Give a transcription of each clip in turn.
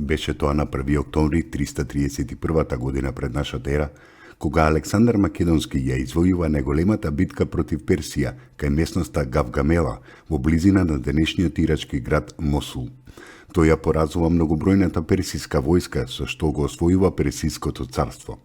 Беше тоа на 1 октомври 331 година пред нашата ера, кога Александар Македонски ја извојува најголемата битка против Персија кај местноста Гавгамела во близина на денешниот ирачки град Мосул. Тој ја поразува многобројната персиска војска со што го освојува Персиското царство.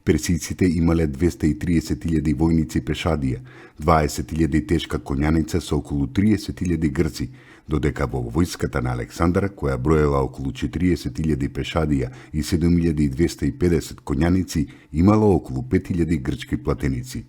Персиците имале 230.000 војници пешадија, 20.000 тешка конјаница со околу 30.000 грци, додека во војската на Александар, која броела околу 40.000 пешадија и 7.250 конјаници, имало околу 5.000 грчки платеници.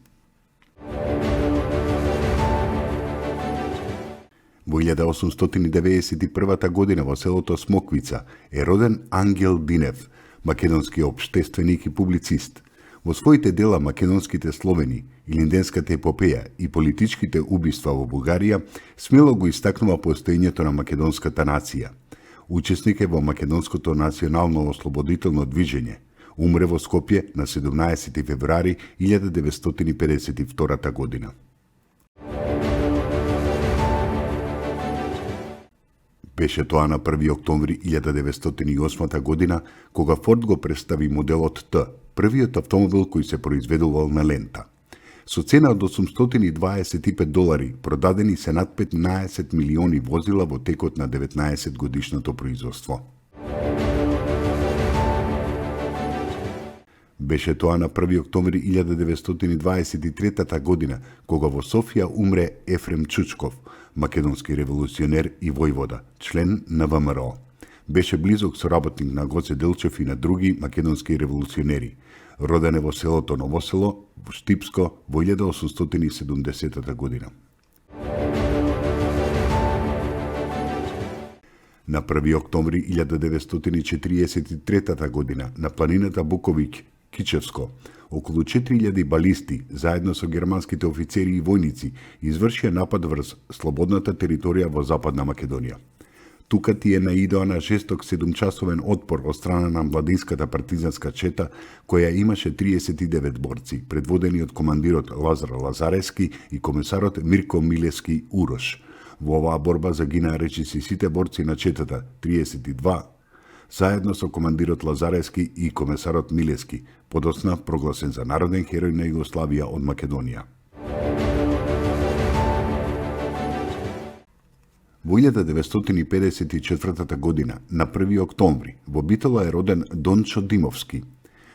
Во 1891 година во селото Смоквица е роден Ангел Динев, македонски општественик и публицист. Во своите дела Македонските словени, Илинденската епопеја и политичките убиства во Бугарија смело го истакнува постоењето на македонската нација. Учесник е во Македонското национално ослободително движење. Умре во Скопје на 17 февруари 1952 година. Беше тоа на 1 октомври 1908 година, кога Форд го представи моделот Т, првиот автомобил кој се произведувал на лента. Со цена од $825, продадени се над 15 милиони возила во текот на 19 годишното производство. Беше тоа на 1 октомври 1923 година, кога во Софија умре Ефрем Чучков, македонски револуционер и војвода, член на ВМРО. Беше близок соработник на Гоце Делчев и на други македонски револуционери. Роден е во селото Новосело, во Штипско, во 1870 година. На 1 октомври 1943 година, на планината Буковиќ, Кичевско, околу 4000 балисти, заедно со германските офицери и војници, извршија напад врз слободната територија во Западна Македонија. Тука ти е наидоа на жесток 7-часовен отпор од страна на младинската партизанска чета, која имаше 39 борци, предводени од командирот Лазар Лазарески и комесарот Мирко Милески Урош. Во оваа борба загинаа речиси сите борци на четата, 32, заедно со командирот Лазарески и комесарот Милески, подоцна прогласен за народен херој на Југославија од Македонија. Во 1954 година, на 1 октомври, во Битола е роден Дончо Димовски.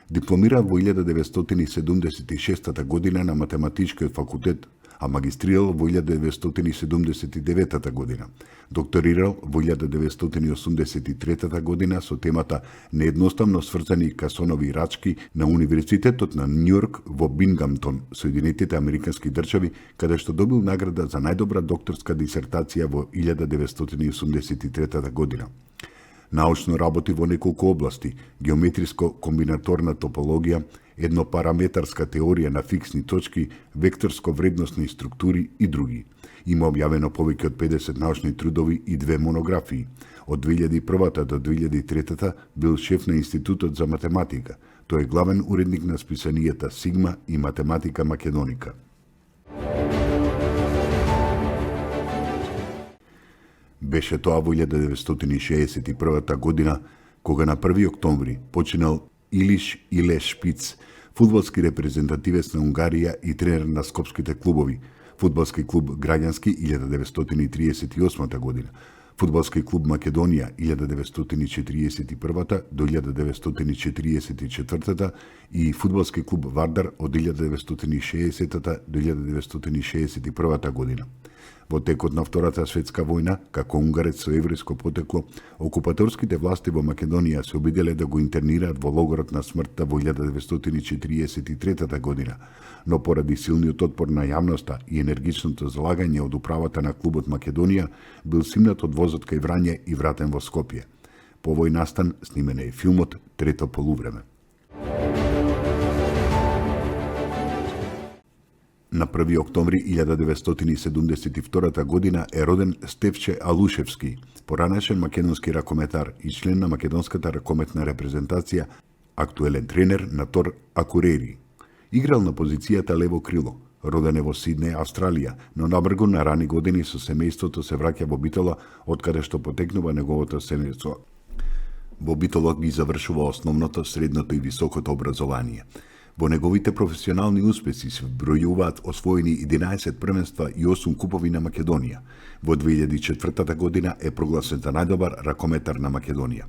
Дипломира во 1976 година на Математичкиот факултет, а магистрирал во 1979 година. Докторирал во 1983 година со темата неедноставно сврзани касонови рачки на Универзитетот на Њујорк во Бингамтон, Соединетите Американски држави, каде што добил награда за најдобра докторска дисертација во 1983 година. Научно работи во неколку области: геометриско-комбинаторна топологија, еднопараметарска теорија на фиксни точки, векторско-вредносни структури и други. Има објавено повеќе од 50 научни трудови и 2 монографии. Од 2001 до 2003 бил шеф на Институтот за математика. Тој е главен уредник на списанијата Сигма и Математика Македоника. Беше тоа во 1961 година, кога на 1 октомври починал Илиш Иле Шпиц, фудбалски репрезентативец на Унгарија и тренер на скопските клубови, фудбалски клуб Граѓански 1938 година, фудбалски клуб Македонија 1941 до 1944 и фудбалски клуб Вардар од 1960 до 1961 година. Во текот на Втората светска војна, како унгарец со еврејско потекло, окупаторските власти во Македонија се обиделе да го интернираат во логорот на смртта во 1943 година, но поради силниот отпор на јавноста и енергичното залагање од управата на клубот Македонија, бил симнат од возот кај Врање и вратен во Скопје. По овој настан снимен е филмот Трето полувреме. На 1 октомври 1972 година е роден Стефче Алушевски, поранешен македонски ракометар и член на македонската ракометна репрезентација, актуелен тренер на Тор Акурери. Играл на позицијата лево крило. Роден е во Сиднеј, Австралија, но набргу на рани години со семејството се враќа во Битола, од каде што потекнува неговото семејство. во Битолот ги завршува основното, средното и високото образование. Во неговите професионални успеси се бројуваат освоени 11 првенства и 8 купови на Македонија. Во 2004 година е прогласен за најдобар ракометар на Македонија.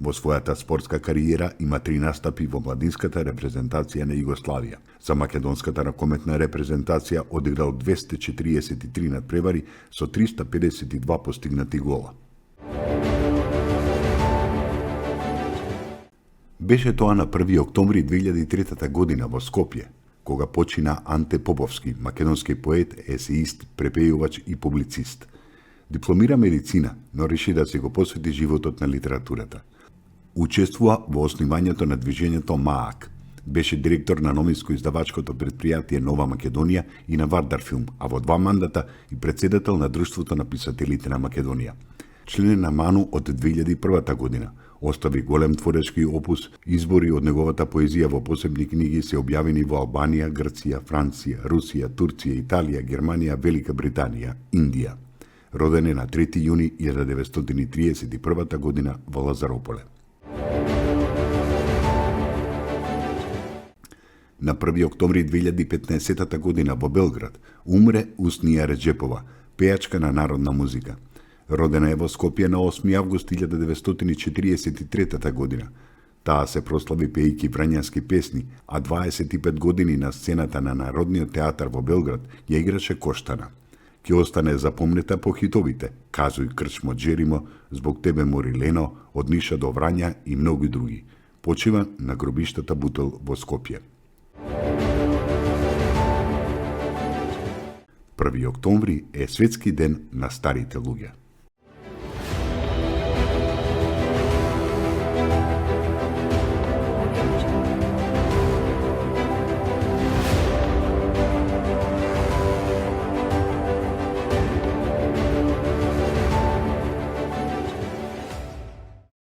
Во својата спортска кариера има 3 настапи во младинската репрезентација на Југославија. За македонската ракометна репрезентација одиграл 243 надпревари со 352 постигнати гола. Беше тоа на 1 октомври 2003 година во Скопје, кога почина Анте Поповски, македонски поет, есеист, препејувач и публицист. Дипломира медицина, но реши да се го посвети животот на литературата. Учествува во основањето на движењето МААК. Беше директор на новинско-издавачкото предпријатие Нова Македонија и на Вардар Филм, а во 2 мандата и председател на Друштвото на писателите на Македонија. Член е на МАНУ од 2001 година. Остави голем творечки опус, избори од неговата поезија во посебни книги се објавени во Албанија, Грција, Франција, Русија, Турција, Италија, Германија, Велика Британија, Индија. Роден е на 3 јуни 1931 година во Лазарополе. На 1 октомври 2015 година во Белград умре Уснија Реджепова, пејачка на народна музика. Родена е во Скопје на 8 август 1943 година. Таа се прослави пејки врањански песни, а 25 години на сцената на Народниот театар во Белград ја играше Коштана. Ќе остане запомнета по хитовите "Кажуј крчмо Джеримо", "Због тебе мори Лено", "Од Ниша до Врања" и многи други. Почива на гробиштата Бутел во Скопје. 1 октомври е светски ден на старите луѓе.